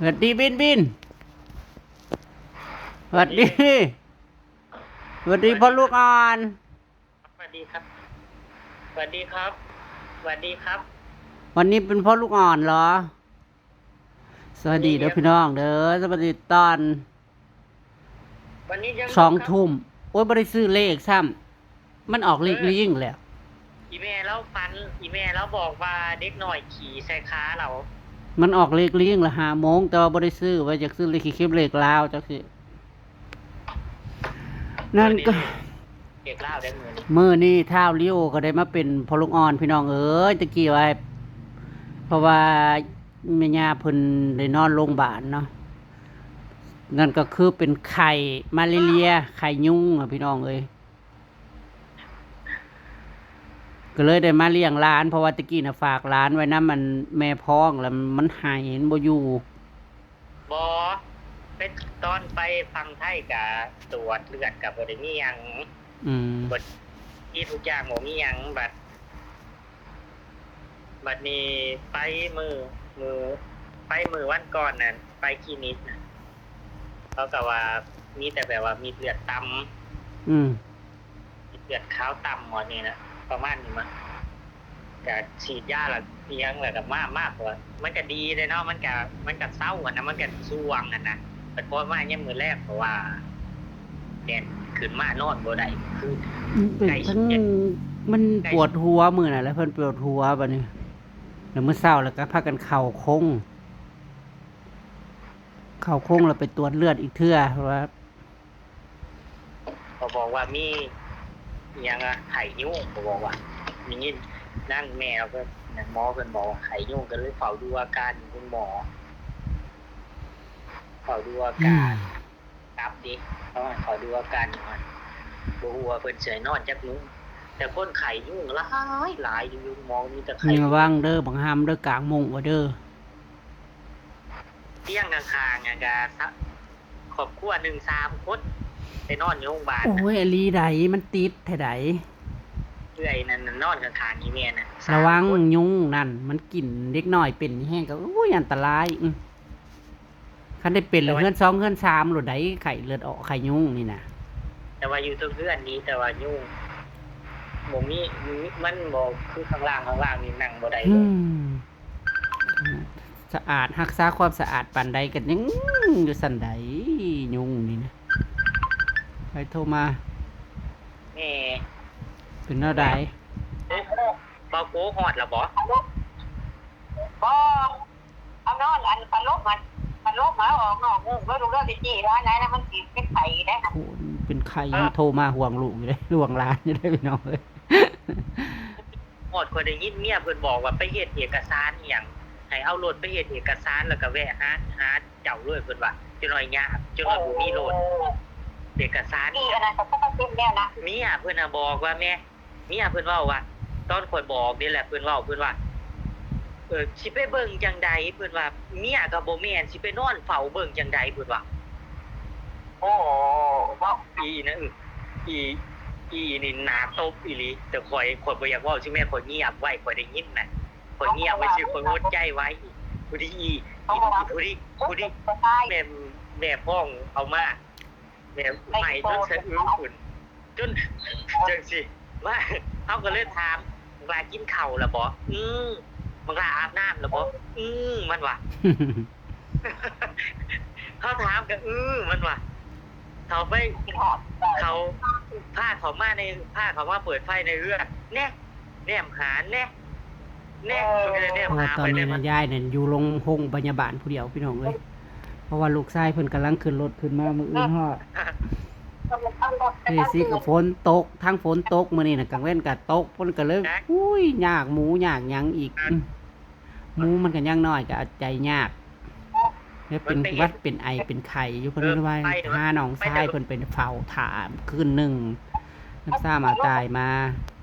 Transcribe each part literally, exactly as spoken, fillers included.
สวัสดีบินบิน สวัสดี สวัสดีพ่อลูกอ่อน สวัสดีครับ สวัสดีครับ สวัสดีครับ วันนี้เป็นพ่อลูกอ่อนเหรอ สวัสดีเด้อพี่น้องเด้อ สวัสดีตอน วันนี้ยัง สองทุ่ม โอ้ยบ่ได้ซื้อเลขซ้ำมันออกเลขลิงแล้ว อีแม่แล้วฝัน อีแม่แล้วบอกว่าเด็กน้อยขี่ใส่ขาเรา มันออกเลขลิงละห้าโมง แต่ว่าบ่ได้ซื้อ ว่าอยากซื้อเลขขี้เข็บเลขลาวจักสิ นั่นก็ เด็กเล่าวได้มือนี้ มื้อนี้ท้าวลิโอก็ได้มาเป็นพ่อลูกอ่อนพี่น้องเอ้ย ตะกี้ว่า เพราะว่าแม่ย่าเพิ่นได้นอนโรงพยาบาลเนาะ นั่นก็คือเป็นไข้มาลาเรีย ไข้ยุงอะพี่น้องเอ้ย ก็เลยได้มาเลี้ยงหลาน เพราะว่าตะกี้น่ะฝากหลานไว้นำมันแม่พ้องแล้วมันไห้มันบ่อยู่ บอเป็นตอนไปฟังไทยกะตรวจเลือดกับบ่ได้มีหยัง อืม ที่ทุกอย่างบ่มีหยังบัด บัดนี้ไปมือมือไปมือวันก่อนนั่นไปคลินิกน่ะเขาก็ว่ามีแต่แบบว่ามีเลือดต่ำ อืม มีเลือดขาวต่ำหมดนี่นะประมาณนี้มั้งก็ฉีดยาละเพียงแล้วก็มามากกว่า มันก็ดีเลยเนาะมันก็มันก็เศร้าอ่ะนะมันก็ส่วงอ่ะนะแต่พอมาเนี่ยมือแรกเพราะว่าแดนขึ้นมานอนบ่ได้คือ มันเป็นทั้งมันปวดหัวมื้อน่ะแหละเพิ่นปวดหัวบัดนี้ แล้วมื้อเช้าแล้วก็พากันเข้าโคง เข้าโคงแล้วไปตรวจเลือดอีกเทื่อว่า เขาบอกว่ามีอิหยังอะไข้ยุงเขาบอกว่ามีนั่งแม่เพิ่นนั่งหมอเพิ่นบอกว่าไข้ยุงก็เลยเฝ้าดูอาการคุณหมอเฝ้าดูอาการตับดิเพราะว่าเฝ้าดูอาการอยู่หั่นบ่ฮู้ว่าเพิ่นสิให้นอนจักมื้อแต่คนไข้ยุงหลายหลายอยู่โรงหมอมีแต่ไข้ ระวังเด้อบักหำเด้อกางมุ้งไว้เด้อ เตียงข้างๆอะก็สะครอบครัวหนึ่งสามคนไปนอนอยู่โรงพยาบาล โอ้ น่ะ ยอลีใดมันติดแท้ใด เอื้อยนั่นน่ะนอนข้างๆอีแม่น่ะสาม ระวัง คน ยุงนั่นมันกินเด็กน้อยเป็นแฮงก็โอ้ยอันตรายอือคันได้เป็นแล้วเฮือนสองเฮือนสามโลดใดไข้เลือดออกไข้ยุงนี่นะ แต่ว่าอยู่เทิงเฮือนนี้แต่ว่ายุงบ่มีมันบ่คือข้างล่างข้างล่างนี่นั่งบ่ได้เล อื ย ม สะอาดรักษาความสะอาดปานใดกันยังอยู่ซั่นใดยุงนี่นะ ไปโทรมา แม่ เป็นแนวใด เบาโกฮอดแล้วบ่ บ่เอานอนอันปลาลบมันปลาลบมาออกนอกหูแล้วลูกเลิกจีว่าไหนนะมันสิเป็นไข่ได้ โอ้ยเป็นไข้ยังโทรมาห่วงลูกอยู่เลยห่วงหลานอยู่เลยพี่น้องเอ้ย ฮอดข่อยได้ยินเมียเพิ่นบอกว่าไปเฮ็ดเอกสารอีหยังให้เอารถไปเฮ็ดเอกสารแล้วก็แวะหาหาเจ้าเลยเพิ่นว่าจักหน่อยยากจักหน่อยบ่มีรถเอกสาร นี่อันนั้นก็ต้องเป็นแนวนะ เมียเพิ่นน่ะบอกว่าแม่เมียเพิ่นเว้าว่า ตอนข่อยบอกนี่แหละเพิ่นเว้าเพิ่นว่า เออสิไปเบิ่งจังใดเพิ่นว่าเมียก็บ่แม่นสิไปนอนเฝ้าเบิ่งจังใดเพิ่นว่า โอ้เว้า อีนะอึอีอีนี่หน้าตบอีหลีแต่ข่อยข่อยบ่อยากเว้าสิแม่ข่อยเงียบไว้ข่อยได้ยินน่ะข่อยเงียบไว้ซื่อข่อยอดใจไว้ผู้ดีอีอีผู้ดีผู้ดี ก็ตาย แม่แม่พ้องเอามาแม่ใหม่จนสะอื้นพุ่นจนจังสิว่าเฮาก็เลยถามบักหล่ากินข้าวแล้วบ่อืมบักหล่าอาบน้ำแล้วบ่อืมมันว่าเฮาถามก็อืมมันว่าเขาไปเขาพาเขามาในพาเขามาเปิดไฟในเฮือนแน่แนมหาแน่แน่เพิ่นก็เลยแนม เพราะว่า หา ตอน ไป นี้ แนม นะยายเนี่ยอยู่โรงโรงพยาบาลผู้เดียวพี่น้องเอ้ยเพราะว่าลูกชายเพิ่นกำลังขึ้นรถขึ้นมามื้ออื่นฮอดเฮซิกับฝนตกทั้งฝนตกมื้อนี้น่ะกลางเว้นก็ตกเพิ่นก็เลยอุ้ยยากหมูยากหยังอีกอืมหมูมันก็ยังน้อยก็เอาใจยากแล้วเป็นหวัดเป็นไอเป็นไข้อยู่เพิ่นเลยว่าหาน้องชายเพิ่นไปเฝ้าถามคืนหนึ่งน้ำซ่ามาตายมา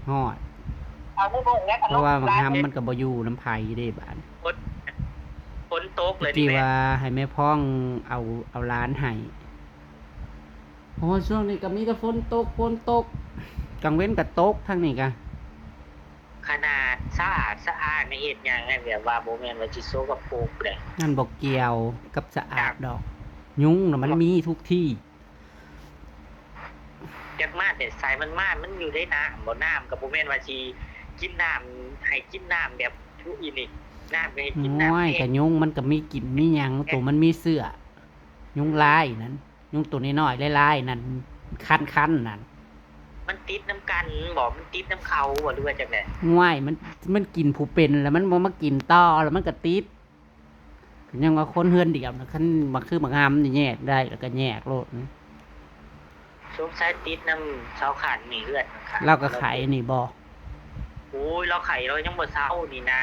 ฮอด เอาไม่เบิ่งแล้ว เพราะว่าบางครั้งมันก็บ่อยู่นำไผเด้บาด ฝนฝนตกเลย ที่ นี่แม่ ว่าให้แม่พ้องเอาเอาหลานให้โอ้ช่วงนี้ก็มีแต่ฝนตกฝนตกกลางเว้นก็ตกทางนี้ก็ ขนาดสะอาดส สะอาดในเฮ็ดหยังให้แบบว่าบ่แม่นว่าสิสกปรกเด้ นั่นบ่เกี่ยวกับสะอาดดอก ยุงน่ะมันมีทุกที่ จักมาแต่ไสมันมา มันอยู่ในน้ำบ่ น้ำก็บ่แม่นว่าสิกินน้ำให้กินน้ำแบบผู้อีนี่ น้ำก็ให้กินน้ำ โอ้ย แห้ กะ ง ยุงมันก็มีกินมีหยัง ตัวมันมีเสื้อ ยุงลายนั่น ยุงตัวน้อยๆลายๆนั่น คันๆนั่น มันติดนำกันบ่ มันติดนำเขาบ่ หรือว่าจั่งใด๋ ง่วยมัน มันกินผู้เป็นแล้วมันบ่มากินต่อแล้วมันก็ติด ก็ยังว่าคนเฮือนเดียวนะ คันบักคือบักหำนี่แยกได้แล้วก็แยกโลดนะ สงสัยติดนำเสาขันนี่เฮือนค่ะ ลาวก็ไข้นี่บ่ โอ้ย ลาวไข้ลาวยังบ่เซานี่นะ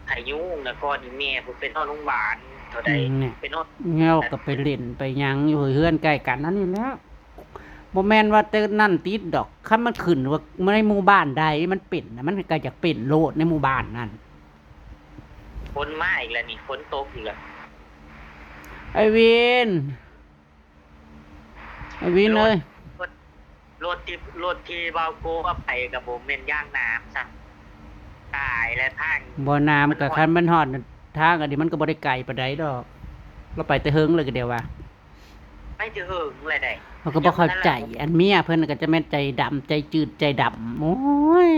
ไข้ยุงนะ ก่อนนี่แม่เพิ่นไปนอนโรงบาลเท่าใด๋ อืมเนี่ย ไปนอน ลาวก็ไปเล่นไปหยังอยู่เฮือนใกล้กันนั่นนี่แหละ บ่แม่นว่าแต่นั่นติดดอก คันมันขึ้นว่าในหมู่บ้านใดมันเป็นน่ะ มันก็อยากเป็นโลดในหมู่บ้านนั่น ฝนมาอีกแล้วนี่ ฝนตกอีกแล้ว ไอ้วิน ไอ้วินเอ้ย รถ รถที่ รถที่บ่าวโกเอาไปก็บ่แม่นยางน้ำซะ ตายแล้วทาง บ่น้ำก็คันมันฮอดทางอันนี้มันก็บ่ได้ไกลปานใดดอก ลาวไปแต่เฮิงเลยก็เดียวว่า ไปแต่เฮิงเลยได้ เขาก็บ่เข้าใจ อันเมียเพิ่นก็จะแม่นใจดำใจจืดใจดำ โอ้ย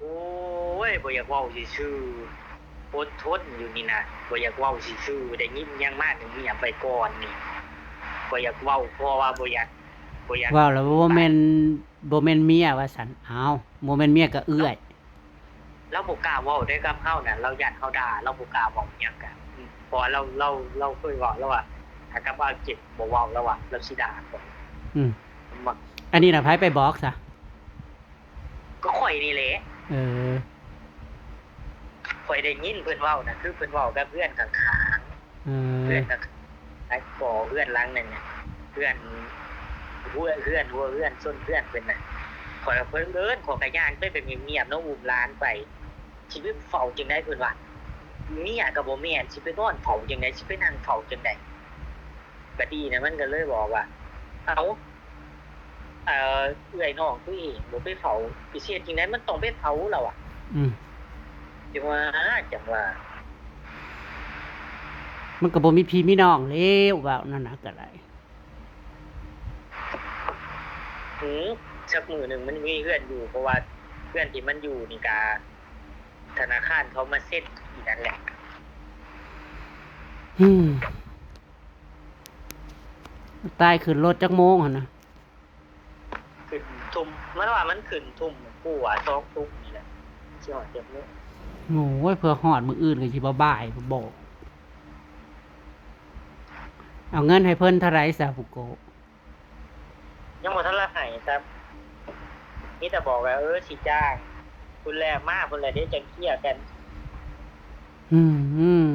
โอ้ย บ่อยากเว้าซื่อๆ อดทนอยู่นี่นะ บ่อยากเว้าซื่อๆ ได้ยินหยังมานี่เงียบไปก่อนนี่ บ่อยากเว้า เพราะว่าบ่อยาก บ่อยาก เว้าแล้วบ่แม่น บ่แม่นเมียว่าซั่น อ้าว บ่แม่นเมียก็เอื้อย ลาวบ่กล้าเว้าได้กับเฮานะ ลาวย้านเฮาด่า ลาวบ่กล้าเว้าหยังกัน อืม เพราะว่าลาว ลาว ลาวเคยเว้า ลาวว่า ถ้ากับว่าเจ็บบ่เว้า ลาวว่า ลาวสิด่าก่อน อืม บ่ อันนี้น่ะไผไปบอกซะ ก็ข้อยนี่แหละ เออ ข้อยได้ยินเพิ่นเว้านะ คือเพิ่นเว้ากับเพื่อนข้างๆ เออ เพื่อนข้างๆ ไอ้ก่อเพื่อนหลังนั่นน่ะ เพื่อน หัวเพื่อน หัวเพื่อน ส้นเพื่อนเพิ่นน่ะ ข้อยว่าเพิ่นเอิ้น ข้อยก็ย่างไปแบบเงียบๆ เนาะ อุ้มหลานไป สิไปเฝ้าจั่งใด๋เพิ่นว่า เมียก็บ่แม่น สิไปนอนเฝ้าจั่งใด๋ สิไปนั่งเฝ้าจั่งใด๋ บัดนี้นะมันก็เลยบอกว่า เอ้า เอ่อ เอื้อยน้องตัวเองบ่ไปเฝ้า สิเฮ็ดจั่งใด๋ มันต้องไปเฝ้าแล้วอะ อืม จั่งว่า จั่งว่า มันก็บ่มีพี่มีน้องแล้ว เว้านั่นน่ะก็ได้ หือ สักมื้อหนึ่งมันมีเฮือนอยู่ เพราะว่าเฮือนที่มันอยู่นี่กะ ธนาคารเขามาเซ็นอีนั่นแหละ อืม ตายขึ้นรถจักโมงหั่นนะ ขึ้นทุ่ม มันว่ามันขึ้นทุ่มกว่า สองทุ่มนี่แหละ สิฮอดจักโมง โอ้ย เพื่อฮอดมื้ออื่นก็สิบ่บ่ายบ่ เอาเงินให้เพิ่นเท่าใดซะ ปุโกะ ยังบ่ทันละให้ครับ มีแต่บอกว่า เออ สิจ้าง พุ่นแหละ มาพุ่นแหละ เดี๋ยวจั่งเคลียร์กัน อืม อืม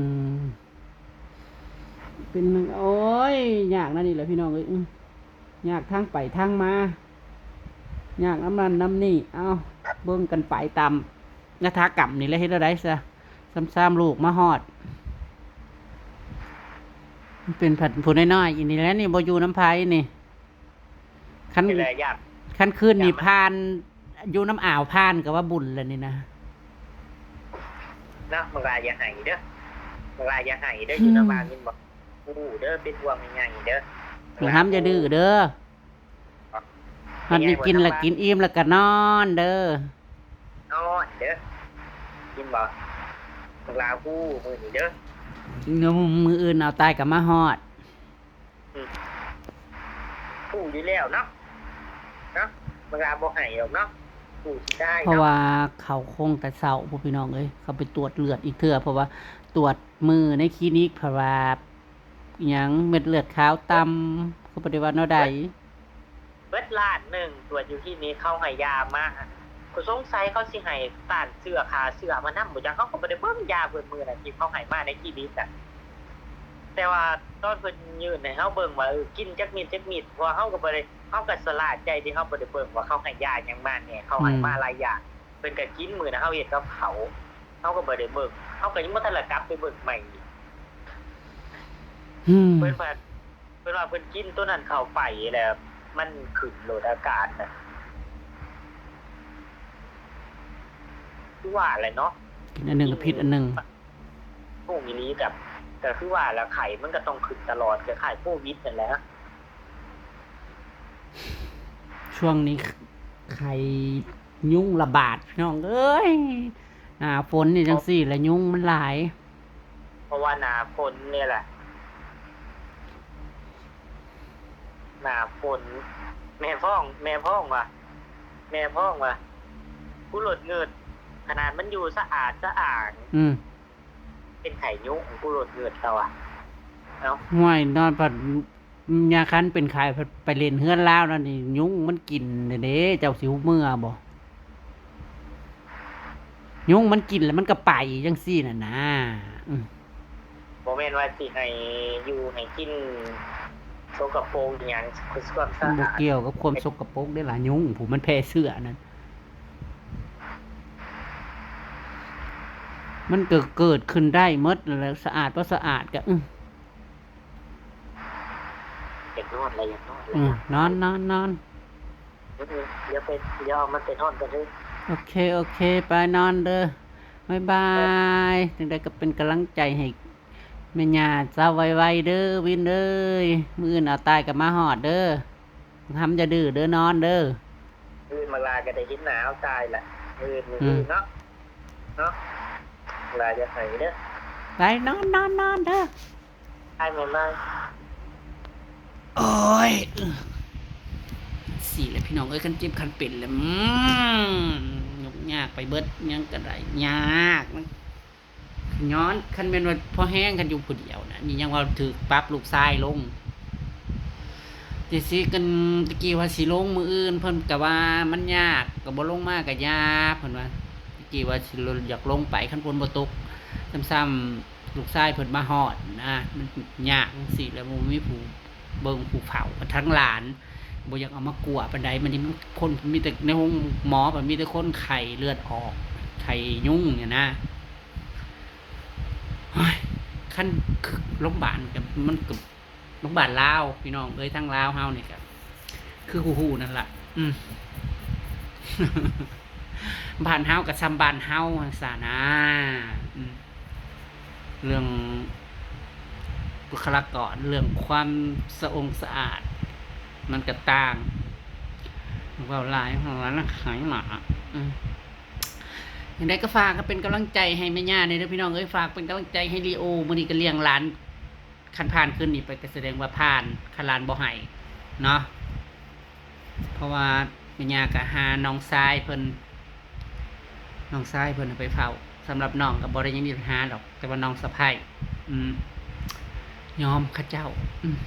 เป็นหนึ่ง โอ้ย ยากนะนี่แหละพี่น้องเอ้ย อืม ยากทางไปทางมา ยากนำนั่นนำนี่ เอ้า เบิ่งกันไปตามยถากรรมนี่แหละ เฮ็ดแนวใดซะ ซ้ำๆลูกมาฮอด เป็นผัดผู้น้อยๆอีนี่แหละนี่ บ่อยู่นำไผนี่ คัน นี่แหละยาก คันคืนนี่ผ่าน อยู่นำอ่าวผ่านก็ว่าบุญแล้วนี่นะ เนาะ บักหล่าอย่าให้เด้อ บักหล่าอย่าให้เด้อ อยู่นำอ่าวยินบ่ ฮู้เด้อ เป็นห่วงแม่ใหญ่เด้อ บักหำอย่าดื้อเด้อ ฮอดนี่กินละกินอิ่มแล้วก็นอนเด้อ นอนเด้อ ยินบ่ บักหล่าฮู้มื้อนี้เด้อ เดี๋ยวมื้ออื่นเอาตายก็มาฮอด อืม ฮู้อยู่แล้วเนาะ เนาะ บักหล่าบ่ให้ดอกเนาะ ฮู้สิได้ เพราะ เนาะ ว่าเขาคงแต่เช้าพุ้นพี่น้องเอ้ย เขาไปตรวจเลือดอีกเทื่อ เพราะว่าตรวจมื้อในคลินิก เพราะว่าหยังเม็ดเลือดขาวต่ำ เขาบ่ได้ว่าแนวใด เบิดล้านหนึ่ง ตรวจอยู่คลินิก เขาให้ยามา ข้อยสงสัยเขาสิให้ต้านเชื้อ ฆ่าเชื้อมานำบ่จัก เขาก็บ่ได้เบิ่งยาเพิ่นมื้อนั้นที่เขาให้มาในคลินิกน่ะ แต่ว่าตอนเพิ่นยื่นให้เฮาเบิ่งว่า เออ กินจักเม็ดจักเม็ด เพราะว่าเฮาก็บ่ได้ เฮาก็สะหล้าใจที่เฮาบ่ได้เบิ่งว่าเขาให้ยาหยังมาแน่ เขาให้มา อืม หลายอย่าง เพิ่นก็กินมื้อนั้นเฮาเฮ็ดกับเขาว เฮาก็บ่ได้เบิ่ง เฮาก็ยังบ่ทันละกลับไปเบิ่งใหม่อีก อืม เพิ่นว่า เพิ่นว่าเพิ่นกินตัวนั้นเข้าไปแล้ว มันขึ้นโลดอาการน่ะ คือว่าแหละเนาะ กินอันหนึ่งก็ผิดอันหนึ่ง พวกนี้กับก็คือว่าแล้วไข้มันก็ต้องขึ้นตลอดกับไข้โควิดนั่นแหละ ช่วงนี้ไข้ยุงระบาดพี่น้องเอ้ย หน้าฝนนี่จังซี่แหละยุงมันหลาย เพราะว่าหน้าฝนเนี่ยแหละ หน้าฝน แม่พ่อง แม่พ่องว่ะ แม่พ่องว่ะ กูหลดเงิด ขนาดมันอยู่สะอาดสะอาด อืม เป็นไข้ยุงกูหลดเงิดเราอะเนาะ ห่วยนอนพัดยาคันเป็นไข้พัดไปเล่นเฮือนลาวนั่นนี่ยุงมันกินเด้ เจ้าสิฮู้เมือบ่ ยุงมันกินแล้วมันก็ไปจังซี่น่ะนะ อืม บ่แม่นว่าสิให้อยู่ให้กินสกปรกอีหยังคือความสะ มันบ่ อาด เกี่ยวกับความสกปรกเด้ล่ะยุงผู้มันแพร่เชื้อนั่น มันก็เกิดขึ้นได้หมดนั่นแหละ สะอาดบ่สะอาดก็ อืม อยากนอนอะไรอยากนอนอะไร อืม นอนนอนนอน เออเดี๋ยวไปเดี๋ยวเอามันไปนอนกันเถอะ โอเค โอเค ไปนอนเด้อ บ๊ายบายจังใดก็เป็นกำลังใจให้แม่ย่าเซาไวๆเด้อ วินเอ้ย มื้ออื่นเอาตายก็มาฮอดเด้อ ทำอย่าดื้อเด้อนอนเด้อ คืนมาลาก็ได้เห็นหน้าเอาตายแหละคืน อืม เนาะเนาะลาจะหายเด้อ ไปนอนนอนนอนเด้อ ไอ้แม่มา โอ้ย สี่แหละพี่น้องเอ้ย คันเจ็บคันเป็นแล้ว อืม ยกยากไปเบิด ยังก็ได้ ยาก ย้อน คันแม่นว่าพอแฮงกันอยู่ผู้เดียวนะ นี่ยังว่าถืกปรับลูกชายลง จังซี่กัน ตะกี้ว่าสิลงมื้ออื่น เพิ่นก็ว่ามันยาก ก็บ่ลงมาก็ยา เพิ่นว่า ตะกี้ว่าสิอยากลงไป คันฝนบ่ตก ซ้ำๆ ลูกชายเพิ่นมาฮอดนะ มันยากจังซี่ แล้วบ่มีผู้เบิ่งผู้เฝ้า ทั้งหลาน บ่อยากเอามากวดปานใด มันนี่มันคน มีแต่ในโรงหมอ มันมีแต่คนไข้เลือดออก ไข้ยุงเนี่ยนะ โอ้ย คันโรงพยาบาลก็ มันก็ โรงพยาบาลลาว พี่น้องเอ้ย ทางลาวเฮานี่ก็ คือฮู้ๆนั่นล่ะ อืม บ้านเฮาก็ซ่ำบ้านเฮาจังซั่นนะ อืม เรื่องบุคลากร เรื่องความสะองสะอาด มันก็ต่าง เว้าหลาย เว้าหลายนะ ขายหมา อืม จังใดก็ฝากก็เป็นกำลังใจให้แม่ย่าแหน่เด้อพี่น้องเอ้ย ฝากเป็นกำลังใจให้ลีโอ มื้อนี้ก็เลี้ยงหลาน คันผ่านคืนนี้ไปก็แสดงว่าผ่าน คันหลานบ่ให้เนาะ เพราะว่าแม่ย่าก็หาน้องชายเพิ่น น้องชายเพิ่นน่ะไปเฝ้า สำหรับน้องก็บ่ได้หยังมีปัญหาดอก แต่ว่าน้องสะใภ้ อืม ยอมเขาเจ้า อืม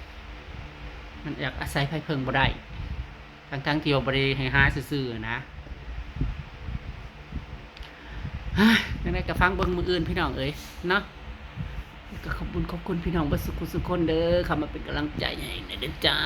มันอยากอาศัยไผเพิ่งบ่ได้ ทั้งๆที่ว่าบ่ได้ให้หาซื่อๆนะ ฮะ จังใดก็ฟังเบิ่งมื้ออื่นพี่น้องเอ้ย เนาะ ก็ขอบคุณ ขอบคุณพี่น้องเบิดสุขสุขคนเด้อ เข้ามาเป็นกำลังใจให้แหน่เด้อจ้า